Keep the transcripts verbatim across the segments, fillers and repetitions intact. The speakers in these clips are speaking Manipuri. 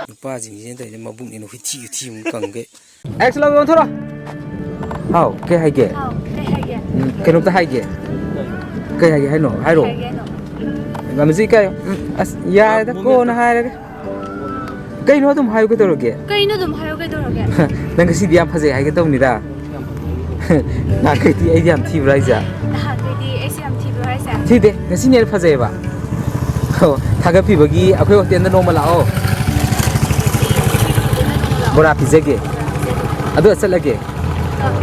ꯅꯨꯄꯥꯁꯤꯡꯁꯤꯅ ꯇꯧꯔꯤꯁꯦ ꯃꯕꯨꯛꯅꯤꯅ ꯍꯨꯏꯊꯤ ꯍꯨꯏꯊꯤ ꯑꯃꯨꯛ ꯀꯪꯒꯩ꯫ ꯑꯦꯛꯁ ꯂꯥꯎ ꯑꯣꯟꯊꯣꯔꯣ꯫ ꯍꯥꯎ, ꯀꯩ ꯍꯥꯏꯒꯦ? ꯍꯥꯎ, ꯀꯩ ꯍꯥꯏꯒꯦ? ꯎꯝ, ꯀꯩꯅꯣꯝꯇ ꯍꯥꯏꯒꯦ꯫ ꯀꯩ ꯍꯥꯏꯒꯦ ꯍꯥꯏꯅꯣ? ꯍꯥꯏꯔꯣ꯫ ꯀꯩ ꯍꯥꯏꯒꯦ ꯍꯥꯏꯅꯣ? ꯌꯥꯝꯅꯁꯨ ꯏꯀꯥꯏ꯫ ꯎꯝ, ꯑꯁ, ꯌꯥꯔꯦꯗ, ꯀꯣꯟꯅ ꯍꯥꯏꯔꯒꯦ꯫ ꯀꯩꯅꯣ ꯑꯗꯨꯝ ꯍꯥꯏꯌꯨ ꯀꯩꯗꯧꯔꯒꯦ? ꯀꯩꯅꯣ ꯑꯗꯨꯝ ꯍꯥꯏꯌꯨ ꯀꯩꯗꯧꯔꯒꯦ? ꯅꯪ ꯉꯁꯤꯗꯤ ꯌꯥꯝ ꯐꯖꯩ ꯍꯥꯏꯒꯦ ꯇꯧꯅꯤꯗ꯫ ꯅꯍꯥꯟꯈꯩꯗꯤ ꯑꯩꯗꯤ ꯌꯥꯝ ꯊꯤꯕ꯭ꯔꯥ ꯍꯥꯏꯁꯦ? ꯅꯍꯥꯟꯈꯩꯗꯤ ꯑꯩꯁꯦ ꯌꯥꯝ ꯊꯤꯕ꯭ꯔꯣ ꯍꯥꯏꯁꯦ? ꯊꯤꯗꯦ, ꯉꯁꯤꯅ ꯍꯦꯟꯅ ꯐꯖꯩꯌꯦꯕ꯫ ꯑꯣ, ꯊꯥꯒꯠꯄꯤꯕꯒꯤ ꯑꯩꯈꯣꯏ ꯍꯣꯇꯦꯜꯗ ꯅꯣꯡꯃ ꯂꯥꯛꯑꯣ꯫ ꯕꯣꯔꯥ ꯄꯤꯖꯒꯦ꯫ ꯑꯗꯨꯒ ꯆꯠꯂꯒꯦ꯫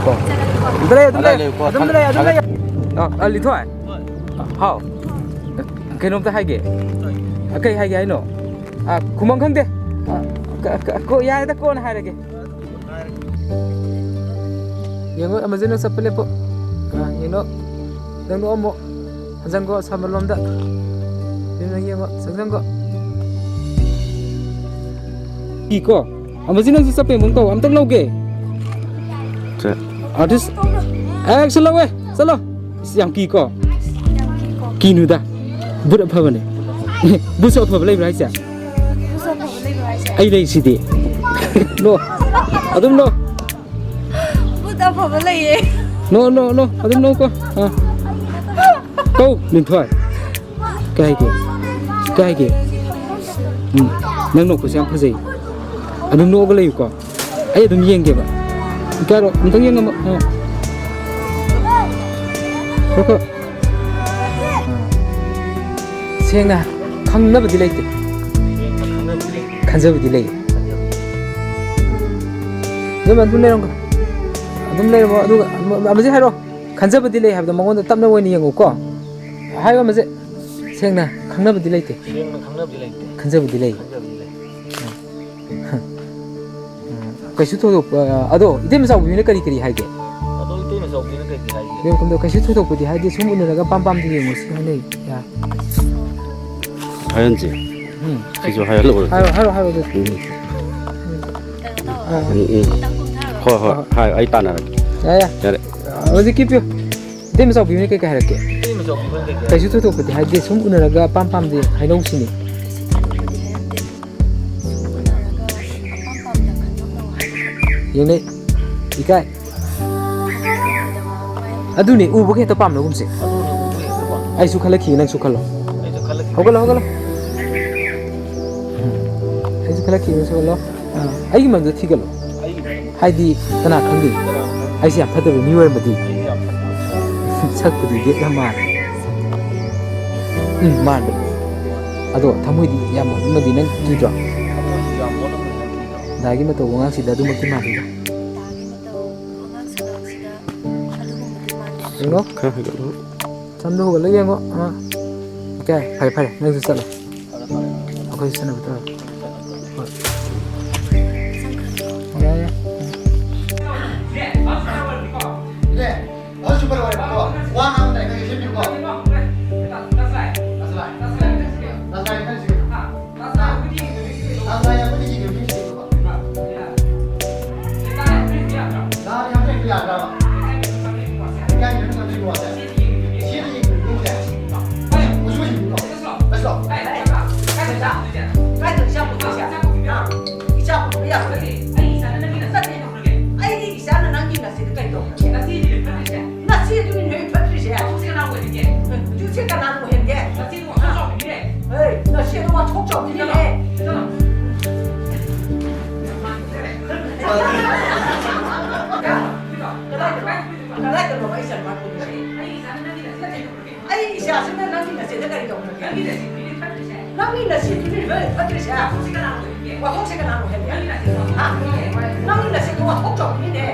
ꯀꯣ꯫ ꯑꯗꯨꯝ ꯂꯩ, ꯑꯗꯨꯝ ꯂꯩ, ꯑꯗꯨꯝ ꯂꯩ, ꯑꯗꯨꯝ ꯂꯩ꯫ ꯑ, ꯑ, ꯂꯤꯊꯣꯏ꯫ ꯍꯥꯎ꯫ ꯀꯩꯅꯣꯝꯇ ꯍꯥꯏꯒꯦ꯫ ꯑ, ꯀꯩ ꯍꯥꯏꯒꯦ ꯍꯥꯏꯅꯣ? ꯑ, ꯈꯨꯃꯪ ꯈꯪꯗꯦ꯫ ꯑ, ꯀ-, ꯀ-, ꯀꯣ-, ꯌꯥꯔꯦꯗ, ꯀꯣꯟꯅ ꯍꯥꯏꯔꯒꯦ꯫ ꯌꯦꯡꯉꯣ, ꯑꯃꯁꯤꯅ ꯆꯠꯄ ꯂꯦꯞꯄꯣ꯫ ꯑ, ꯌꯦꯡꯉꯣ꯫ ꯅꯪ ꯅꯣꯛꯑꯝꯃꯣ꯫ ꯍꯟꯖꯟꯒꯣ, ꯁꯝꯕꯜ ꯂꯣꯝꯗ꯫ ꯌꯦꯡꯉꯣ, ꯌꯦꯡꯉꯣ, ꯆꯪꯁꯟꯒꯣ꯫ ꯀꯤꯀꯣ? ꯑꯃꯁꯤ ꯅꯪꯁꯨ ꯆꯠꯄꯩ ꯃꯑꯣꯡ ꯇꯧ꯫ ꯑꯝꯇꯪ ꯂꯧꯒꯦ꯫ ꯁꯦ꯫ ꯑꯥꯔꯇꯤꯁ꯫ ꯑꯦꯛꯁꯟ ꯂꯧꯋꯦ꯫ ꯆꯠꯂꯣ꯫ ꯏꯁ, ꯌꯥꯝ ꯀꯤꯀꯣ? ꯀꯤꯅꯨꯗ꯫ ꯕꯨꯠ ꯑꯐꯕꯅꯦ꯫ ꯕꯨꯠꯁꯨ ꯑꯐꯕ ꯂꯩꯕ꯭ꯔꯥ ꯍꯥꯏꯁꯦ? ꯕꯨꯠꯁꯨ ꯑꯐꯕ ꯂꯩꯕ꯭ꯔꯥ ꯍꯥꯏꯁꯦ? ꯑꯩ ꯂꯩꯁꯤꯗꯤ꯫ ꯅꯣ꯫ ꯑꯗꯨꯝ ꯅꯣ꯫ ꯕꯨꯠ ꯑꯐꯕ ꯂꯩꯌꯦ꯫ ꯅꯣ, ꯅꯣ, ꯅꯣ꯫ ꯑꯗꯨꯝ ꯅꯣꯀꯣ꯫ ꯑꯥ꯫ ꯀꯧ, ꯂꯤꯟꯊꯣꯏ꯫ ꯀꯩ ꯍꯥꯏꯒꯦ? ꯀꯩ ꯍꯥꯏꯒꯦ? ꯎꯝ꯫ ꯅꯪ ꯅꯣꯛꯄꯁꯦ ꯌꯥꯝ ꯐꯖꯩ꯫ ꯑꯗꯨꯝ ꯅꯣꯛꯑꯒ ꯂꯩꯌꯨꯀꯣ꯫ ꯑꯩ ꯑꯗꯨꯝ ꯌꯦꯡꯒꯦꯕ꯫ ꯏꯀꯥꯏꯔꯣ, ꯑꯝꯇꯪ ꯌꯦꯡꯉꯝꯃꯣ꯫ ꯑꯥ꯫ ꯈꯣ, ꯈꯣ꯫ ꯑꯥ꯫ ꯁꯦꯡꯅ ꯈꯪꯅꯕꯗꯤ ꯂꯩꯇꯦ꯫ ꯈꯟꯖꯕꯗꯤ ꯂꯩ꯫ ꯑꯗꯨꯝ, ꯑꯗꯨꯝ ꯂꯩꯔꯝꯒ-, ꯑꯗꯨꯝ ꯂꯩꯔꯝꯃꯣ꯫ ꯑꯗꯨꯒ ꯑꯃ-, ꯑꯃꯁꯦ ꯍꯥꯏꯔꯣ꯫ ꯈꯟꯖꯕꯗꯤ ꯂꯩ ꯍꯥꯏꯕꯗꯣ ꯃꯉꯣꯟꯗ ꯇꯞꯅ ꯑꯣꯏꯅ ꯌꯦꯡꯉꯨꯀꯣ꯫ ꯍꯥꯏꯌꯣ, ꯑꯃꯁꯦ꯫ ꯁꯦꯡꯅ ꯈꯪꯅꯕꯗꯤ ꯂꯩꯇꯦ꯫ ꯁꯦꯡꯅ ꯈꯪꯅꯕꯗꯤ ꯂꯩꯇꯦ꯫ ꯈꯟꯖꯕꯗꯤ ꯂꯩ꯫ ꯈꯟꯖꯕꯗꯤ ꯂꯩ꯫ ꯎꯝ꯫ ꯀꯩꯁꯨ ꯊꯣꯏꯗꯣꯛꯄ, ꯑꯗꯣ ꯏꯇꯩꯃ ꯆꯥꯎꯕꯤꯅ ꯀꯔꯤ ꯀꯔꯤ ꯍꯥꯏꯒꯦ? ꯑꯗꯣ ꯏꯇꯩꯃ ꯆꯥꯎꯕꯤꯅ ꯀꯔꯤ ꯀꯔꯤ ꯍꯥꯏꯒꯦ? ꯏꯕꯦꯝ ꯀꯝꯗꯧ-, ꯀꯩꯁꯨ ꯊꯣꯏꯗꯣꯛꯄꯗꯤ ꯍꯥꯏꯗꯦ, ꯁꯨꯝ ꯎꯅꯔꯒ ꯄꯥꯝ ꯄꯥꯝꯗ ꯌꯦꯡꯉꯨ ꯁꯤ ꯍꯥꯏꯅꯩ꯫ ꯌꯥ-, ꯍꯥꯏꯍꯟꯁꯦ꯫ ꯎꯝ꯫ ꯁꯤꯁꯨ ꯍꯥꯏꯍꯜꯂꯛꯑꯣ꯫ ꯍꯥꯏꯔꯣ, ꯍꯥꯏꯔꯣ, ꯍꯥꯏꯔꯣ, ꯑꯗꯨ꯫ ꯎꯝ꯫ ꯎꯝ꯫ ꯎꯝ, ꯎꯝ꯫ ꯍꯣꯏ, ꯍꯣꯏ, ꯍꯣꯏ꯫ ꯍꯥꯏ, ꯑꯩ ꯇꯥꯟꯅꯔꯒꯦ꯫ ꯌꯥ, ꯌꯥ꯫ ꯌꯥꯔꯦ꯫ ꯍꯧꯖꯤꯛꯀꯤ ꯄꯤꯌꯨ꯫ ꯏꯇꯩꯃ ꯆꯥꯎꯕꯤꯅ ꯀꯩꯀꯩ ꯍꯥꯏꯔꯛꯀꯦ? ꯏꯇꯩꯃ ꯆꯥꯎꯕꯤꯅ ꯀꯩꯀꯩ ꯍꯥꯏꯔꯛꯀꯦ? ꯀꯩꯁꯨ ꯊꯣꯏꯗꯣꯛꯄꯗꯤ ꯍꯥꯏꯗꯦ, ꯁꯨꯝ ꯎꯅꯔꯒ ꯄꯥꯝ ꯄꯥꯝꯗ ꯍꯥꯏꯅꯧ ꯁꯤꯅꯤ꯫ ꯌꯦꯡꯅꯩ꯫ ꯏꯀꯥꯏ꯫ ꯑꯗꯨꯅꯦ, ꯎꯕꯒ ꯍꯦꯛꯇ ꯄꯥꯝꯅꯒꯨꯝꯁꯦ꯫ ꯑꯗꯨꯅꯦ, ꯎꯕꯒ ꯍꯦꯛꯇ ꯄꯥꯝꯅ꯫ ꯑꯩꯁꯨ ꯈꯜꯂꯛꯈꯤꯒꯦ, ꯅꯪꯁꯨ ꯈꯜꯂꯣ꯫ ꯑꯩꯁꯨ ꯈꯜꯂꯛꯈꯤꯒꯦ꯫ ꯍꯧꯒꯠꯂꯣ, ꯍꯧꯒꯠꯂꯣ꯫ ꯎꯝ꯫ ꯑꯩꯁꯨ ꯈꯜꯂꯛꯈꯤꯒꯦ, ꯅꯪꯁꯨ ꯈꯜꯂꯣ꯫ ꯑꯥ, ꯑꯩꯒꯤ ꯃꯔꯝꯗ ꯊꯤꯒꯠꯂꯣ꯫ ꯑꯩꯒꯤ ꯃꯔꯝꯗ꯫ ꯍꯥꯏꯗꯤ, ꯀꯅꯥ ꯈꯪꯗꯦ? ꯀꯅꯥ ꯈꯪꯗꯦ? ꯑꯩꯁꯦ ꯌꯥꯝ ꯐꯠꯇꯕ ꯃꯤ ꯑꯣꯏꯔꯝꯃꯗꯤ꯫ ꯑꯩꯁꯦ ꯌꯥꯝ ꯐꯠꯇꯕ ꯃꯤ ꯑꯣꯏꯔꯝꯃꯗꯤ꯫ ꯁꯛꯄꯨꯗꯤ ꯗꯦꯠ ꯌꯥꯝ ꯃꯥꯜꯂꯦ꯫ ꯎꯝ, ꯃꯥꯟꯕꯅꯦ꯫ ꯑꯗꯣ ꯊꯃꯣꯏꯗꯤ ꯌꯥꯝ ꯃꯣꯠꯂꯝꯃꯗꯤ ꯅꯪ ꯀꯤꯗ꯭ꯔꯣ? ꯊꯃꯣꯏꯗꯤ ꯌꯥꯝ ꯃꯣꯠꯂꯝꯃꯗꯤ ꯅꯪ ꯀꯤꯗ꯭ꯔꯣ? ꯗꯥꯒꯤ ꯃꯇꯧ ꯋꯥꯉꯥꯡꯁꯤꯗ ꯑꯗꯨꯃꯛꯇꯤ ꯃꯥꯟꯗꯦꯗ꯫ ꯗꯥꯒꯤ ꯃꯇꯧ ꯋꯥꯉꯥꯡ ꯁꯉꯥꯡꯁꯤꯗ ꯑꯗꯨꯒꯨꯝꯕꯗꯤ ꯃꯥꯟꯗꯦꯗ꯫ ꯌꯦꯡꯉꯣ꯫ ꯈꯔ ꯍꯥꯏꯒꯠꯂꯨ꯫ ꯁꯝꯗꯣ ꯍꯧꯒꯠꯂꯒ ꯌꯦꯡꯉꯣ꯫ ꯑꯥ꯫ ꯏꯀꯥꯏ꯫ ꯐꯔꯦ, ꯐꯔꯦ꯫ ꯅꯪꯁꯨ ꯆꯠꯂꯣ꯫ ꯑꯩꯈꯣꯏꯁꯨ ꯆꯠꯅꯕ ꯇꯧꯔꯒꯦ꯫ ꯍꯣꯏ꯫ ꯌꯥꯏ, ꯌꯥꯏ꯫ ꯏꯅꯦ, ꯍꯧꯖꯤꯛ ꯁꯨꯄꯔ ꯑꯣꯏꯔꯦꯕꯀꯣ꯫ ꯋꯥ ꯉꯥꯡꯕꯗ ꯑꯩꯈꯣꯏ ꯁꯦꯝꯕꯤꯌꯨꯀꯣ꯫ ꯂꯥꯁ ꯂꯥꯏꯟ꯫ ꯂꯥꯁ ꯂꯥꯏꯟ ꯈꯔ ꯁꯤꯒꯦ꯫ ꯂꯥꯁ ꯂꯥꯏꯟ ꯑꯩꯈꯣꯏꯗꯤ ꯌꯦꯡꯕꯤꯔꯤꯁꯦꯀꯣ꯫ ꯂꯥꯁ ꯂꯥꯏꯟ ꯌꯥꯗ꯭ꯔꯕ? ꯂꯥꯁ ꯂꯥꯏꯟ ꯌꯥꯗ꯭ꯔꯕ? ꯂꯩꯀꯥꯏꯒꯤ ꯃꯅꯨꯡꯗ ꯂꯩꯕ ꯋꯥꯁꯦ꯫ ꯁꯤꯗ ꯌꯦꯡꯕꯤꯔꯤꯁꯦ꯫ ꯍꯣꯏ, ꯍꯧꯖꯤꯛ ꯍꯧꯖꯤꯛ ꯂꯥꯛꯑꯣ꯫ ꯂꯥꯛꯑꯣ꯫ ꯀꯥꯏꯗ ꯏꯆꯥ ꯄꯨꯗꯣꯏꯁꯦ? ꯍꯥ? ꯏꯆꯥ ꯄꯨꯕ ꯌꯥꯔꯣꯏ꯫ ꯑꯩꯒꯤ ꯏꯆꯥꯅ ꯅꯪꯒꯤ ꯅꯆꯦꯗ ꯀꯩ ꯇꯧꯈ꯭ꯔꯒꯦ? ꯅꯆꯦ ꯑꯗꯨꯅꯤ ꯅꯣꯏ ꯐꯠꯇ꯭ꯔꯤꯁꯦ꯫ ꯅꯆꯦ ꯑꯗꯨꯅꯤ ꯅꯣꯏ ꯐꯠꯇ꯭ꯔꯤꯁꯦ꯫ ꯍꯧꯖꯤꯛꯁꯦ ꯀꯅꯥ ꯑꯣꯏꯔꯤꯒꯦ? ꯍꯧꯖꯤꯛꯁꯦ ꯀꯅꯥꯅ ꯑꯣꯏꯍꯟꯒꯦ? ꯅꯆꯦꯗꯣ ꯋꯥꯊꯣꯛ ꯆꯥꯎꯕꯤꯅꯤꯅꯦ꯫ ꯍꯦ, ꯅꯆꯦꯗꯣ ꯋꯥꯊꯣꯛ ꯆꯥꯎꯕꯤꯅꯤꯅꯦ꯫ ꯆꯠꯂꯣ꯫ ꯀꯗꯥꯏꯗꯅꯣ? ꯀꯗꯥꯏꯗꯅꯣ ꯑꯩ ꯆꯠꯄ? ꯑꯩ ꯏꯆꯥꯁꯤꯅ ꯅꯪꯒꯤ ꯅꯆꯦꯗ ꯀꯔꯤ ꯇꯧꯈ꯭ꯔꯒꯦ? ꯅꯪꯒꯤ ꯅꯆꯦꯗꯨꯅꯤ ꯐꯠꯇ꯭ꯔꯤꯁꯦ꯫ ꯅꯪꯒꯤ ꯅꯆꯦꯗꯨꯅꯤ ꯂꯣꯏ ꯐꯠꯇ꯭ꯔꯤꯁꯦ꯫ ꯋꯥꯊꯣꯛꯁꯦ ꯀꯅꯥꯅ ꯑꯣꯏꯍꯟꯒꯦ? ꯍꯥ? ꯅꯪꯒꯤ ꯅꯆꯦꯗꯣ ꯋꯥꯊꯣꯛ ꯆꯥꯎꯕꯤꯅꯤꯅꯦ꯫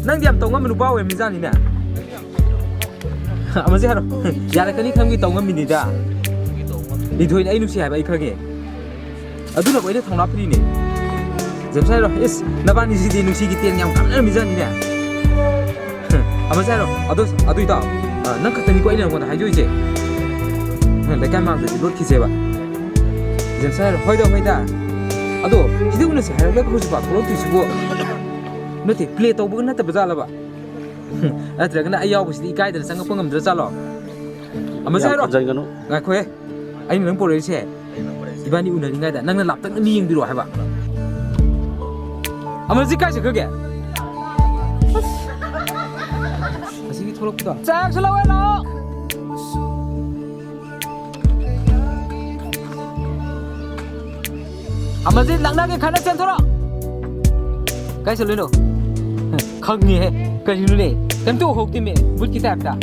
ꯅꯪꯗꯤ ꯌꯥꯝ ꯇꯧ ꯉꯝꯕ ꯅꯨꯄꯥ ꯑꯣꯏꯔꯝꯃꯤꯖꯥꯠꯅꯤꯅꯦ꯫ ꯑꯃꯁꯦ ꯍꯥꯏꯔꯣ꯫ ꯌꯥꯔꯛꯀꯅꯤ ꯈꯪꯕꯒꯤ ꯇꯧ ꯉꯝꯃꯤꯅꯤꯗ꯫ ꯂꯤꯟꯊꯣꯏꯅ ꯑꯩ ꯅꯨꯡꯁꯤ ꯍꯥꯏꯕ ꯑꯩ ꯈꯪꯉꯦ꯫ ꯑꯗꯨꯅꯕꯨ ꯑꯩꯅ ꯊꯧꯅꯥ ꯐꯔꯤꯅꯦ꯫ ꯖꯦꯝꯁ ꯍꯥꯏꯔꯣ, ꯏꯁ, ꯅꯕꯥꯅꯤꯁꯤꯗꯤ ꯅꯨꯡꯁꯤꯒꯤ ꯇꯦꯟ ꯌꯥꯝ ꯀꯥꯟꯅꯔꯝꯃꯤꯖꯥꯠꯅꯤꯅꯦ꯫ ꯑꯃꯁꯦ ꯍꯥꯏꯔꯣ, ꯑꯗꯣ, ꯑꯗꯨ ꯏꯇꯥꯎ, ꯑ, ꯅꯪ ꯈꯛꯇꯅꯤꯀꯣ ꯑꯩꯅ ꯅꯉꯣꯟꯗ ꯍꯥꯏꯗꯣꯛꯏꯁꯦ꯫ ꯂꯩꯀꯥꯏ ꯃꯥꯡꯗꯗꯤ ꯂꯣꯠꯈꯤꯁꯦꯕ꯫ ꯖꯦꯝꯁ ꯍꯥꯏꯔꯣ, ꯍꯣꯏꯗ, ꯍꯣꯏꯗ꯫ ꯑꯗꯣ, ꯁꯤꯗ ꯎꯅꯁꯦ ꯍꯥꯏꯔꯛꯂꯒ ꯍꯧꯖꯤꯛꯐꯥꯎ ꯊꯣꯛꯂꯛꯇ꯭ꯔꯤꯁꯤꯕꯨ? ꯅꯠꯇꯦ, ꯄ꯭ꯂꯦ ꯇꯧꯕꯒ ꯅꯠꯇꯕ ꯖꯥꯠꯂꯕ? ꯅꯠꯇ꯭ꯔꯒꯅ ꯑꯩ ꯌꯥꯎꯕꯁꯤꯗꯤ ꯏꯀꯥꯏꯗꯅ ꯆꯪꯉꯛꯄ ꯉꯝꯗ꯭ꯔ ꯖꯥꯠꯂꯣ? ꯑꯃꯁꯦ ꯌꯥꯝ ꯍꯥꯏꯔꯣ꯫ ꯈꯟꯖꯟꯒꯅꯨ꯫ ꯉꯥꯏꯈꯣꯍꯦ꯫ ꯑꯩꯅ ꯅꯪ ꯄꯨꯔꯛꯏꯁꯦ, ꯏꯕꯥꯅꯤ ꯎꯅꯔꯤꯉꯩꯗ ꯅꯪꯅ ꯂꯥꯞꯇꯛꯅ ꯃꯤ ꯌꯦꯡꯕꯤꯔꯛꯑꯣ ꯍꯥꯏꯕ꯫ ꯑꯃꯁꯤ ꯀꯥꯏ ꯆꯠꯈ꯭ꯔꯒꯦ? ꯑꯁ, ꯑꯁꯤꯒꯤ ꯊꯣꯛꯂꯛꯄꯗꯣ꯫ ꯆꯥꯛꯁꯨ ꯂꯧꯋꯦ ꯂꯥꯛꯑꯣ꯫ ꯑꯃꯁꯤ ꯂꯛꯅꯒꯦ ꯈꯟꯅ ꯆꯦꯟꯊꯣꯔꯛꯑꯣ꯫ ꯀꯥꯏ ꯆꯠꯂꯨꯏꯅꯣ? ꯈꯪꯉꯤꯍꯦ꯫ ꯀꯔꯤꯅꯣꯅꯦ? ꯀꯩꯝꯇ ꯎꯍꯧꯗꯦꯃꯦ, ꯕꯨꯠꯀꯤ ꯇꯥꯏꯞꯇ꯫